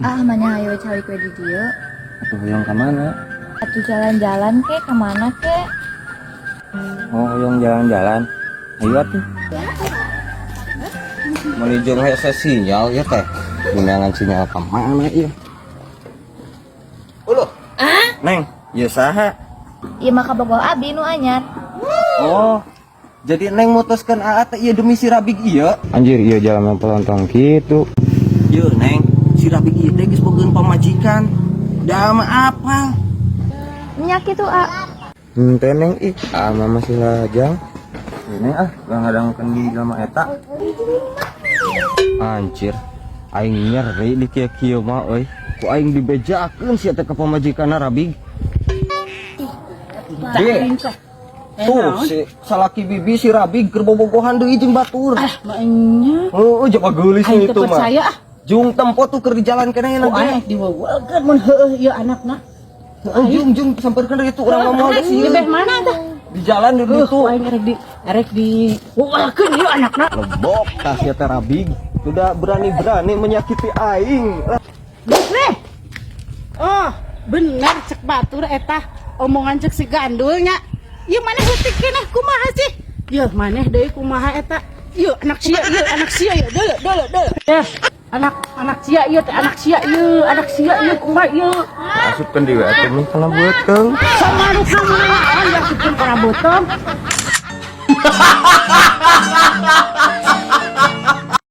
Ah, mana hayo calik we di dieu. Atuh hoyong ka mana? Atuh jalan-jalan ke kemana ke? Oh, hoyong jalan-jalan. Ayo atuh. Meuni jeung hese sinyal ya teh. Undangan sinyal ka mana ieu? Uluh. Neng, ieu saha? Ieu mah kabogoh abi nu anyar. Oh, jadi Neng mutuskeun Aa teh ieu demi si Rabig ieu? Anjir, ieu jalan pelontong gitu. Ieu Neng, si Rabig ieu teh geus boga pamajikan. Da mah apa? Nya kitu, A. Teh Neng ih, Aa mah masih lajang. Ini ah, gak ngadangkeun di jelema eta. Anjir, aing nyeri di kieu-kieu mah euy. Ku aing dibejakeun sia teh ka pamajikanna Rabig. Di, tuh si salaki bibi si Rabig keur bobogohan deui jeung batur. Ah, maenya. Heeh, jaba geulis Aing itu teu mah. percaya ah. Jung tempo tuh keur di jalan keneh Ku lagi. aing diwewelkeun mun heueuh ieu anakna. Heeh, jung jung sampeurkeun itu urang mah moal Di beh mana tah? Di jalan di Heuh, ditu. ku aing erek di wewelkeun ieu anakna. Lebok tah sia teh Rabig. Sudah berani-berani menyakiti aing. Geus nih. Oh, bener cek batur eta omongan cek si gandulnya. Ieu maneh leutik keneh kumaha sih? Ieu maneh deui kumaha eta? Ieu anak sia, ieu anak sia ieu deuleu deuleu deuleu. Eh, anak anak sia ieu teh anak sia ieu, anak sia ieu kumaha ieu? Asupkeun deui atuh mih kana beuteung. Sama nu naon diasupkeun kana beuteung.